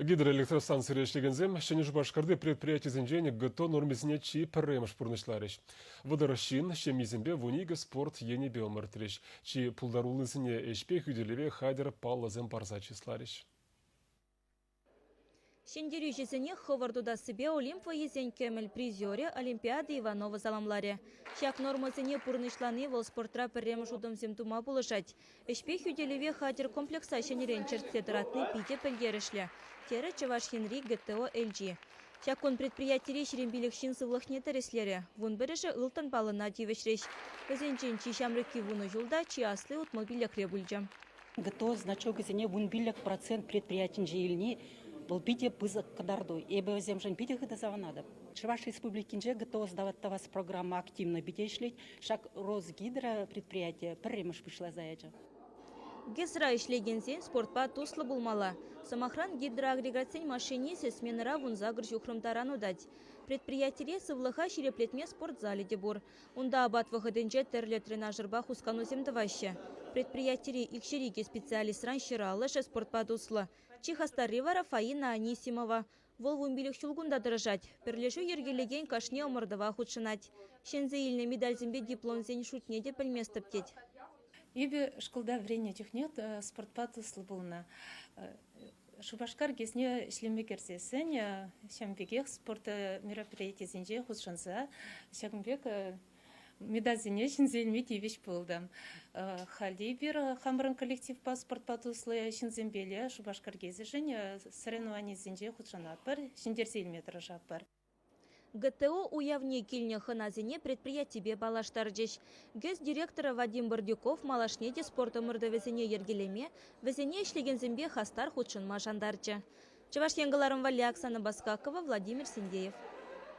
Гидроэлектростанцире ӗҫлекенсем Ҫӗнӗ Шупашкарти предприятисенчен ГТО нормисене чи пӗрремӗш пурнӑҫларӗҫ. 30 ҫын ҫемйисемпе 12 спорт енӗпе ӑмӑртрӗҫ. Чи пултаруллисене ӗҫпе хӳтӗлеве хатӗр паллӑсем парса чысларӗҫ. Ҫӗнтерӳҫӗсене хӑвӑрт утассипе Олимп вӑййисен кӗмӗл призерӗ Олимпиада Иванова саламларӗ. Ҫак нормӑсене пурнӑҫлани вӑл спортра пӗрремӗш утӑмсем тума пулӑшать. Ӗҫпе хӳтӗлеве хатӗр комплекса ҫӗнӗрен чӗртсе тӑратни питӗ пӗлтерӗшлӗ, терӗ Чӑваш Енри ГТО элчи. Ҫак кун предприятире 25 ҫын сывлӑхне тӗрӗслерӗ, 11-шӗ ылтӑн паллӑна тивӗҫрӗҫ. Вӗсенчен чи ҫамрӑкки вунӑ ҫулта, чи асли 65-ре пулчӗ. ГТО значокӗсене 15% предприятинче илни вӑл питӗ пысӑк кӑтарту. Эпӗ вӗсемшӗн питӗ хытӑ савӑнатӑп. Чӑваш Республикинче ГТО сдавать программа активно питӗ ӗҫлет. Ҫак Росгидро предприятие пӗрремӗш пуҫласа ячӗ. ГЭСра ӗҫлекенсен спортпа туслӑ пулмалла. Сӑмахран, гидроагрегатсен машинисчӗ сменӑра 18 ҫухрӑм таран утать. Предприятире сывлӑха ҫирӗплетме спорт залӗ те пур. Унта апат вӑхӑтӗнче тӗрлӗ тренажерпа хусканусем тӑваҫҫӗ. Предприятири икҫӗр икӗ специалистран ҫӗр аллӑшӗ спортпа туслӑ. Чи хастарри вара Фаина Анисимова. Вӑл 15 ҫул кунта тӑрӑшать. Пӗрлешӳ йӗркелекен кашни ӑмӑртӑва хутшӑнать. Ҫӗнсе илнӗ медальсемпе дипломсен шутне те пӗлместӗп тет. Эпӗ шкулта вӗреннӗ чухне спортпа туслӑ пулнӑ. Шупашкар ГЭСне ӗҫлеме кӗрсессӗн ҫавӑн пекех спорт мероприятийӗсенче хутшӑнса ҫакӑн пек медальсене ҫӗнсе илме тивӗҫ пултӑм. Халь эпир хамӑрӑн коллективпа спортпа туслӑ ҫынсемпеле Шупашкар ГЭСӗшӗн соревнованисенче хутшӑнатпӑр, ҫӗнтерсе илме тӑрӑшатпӑр. ГТО уявне килнӗ хӑнасене предприятипе паллаштарчӗҫ. ГЭС директорӗ Вадим Бордюков малашне те спорт ӑмӑртӑвӗсене йӗркелеме, вӗсене ӗҫлекенсемпе хастар хутшӑнма шантарчӗ. Чӑваш Ен кӑларӑм валли Оксана Баскакова, Владимир Синдеев.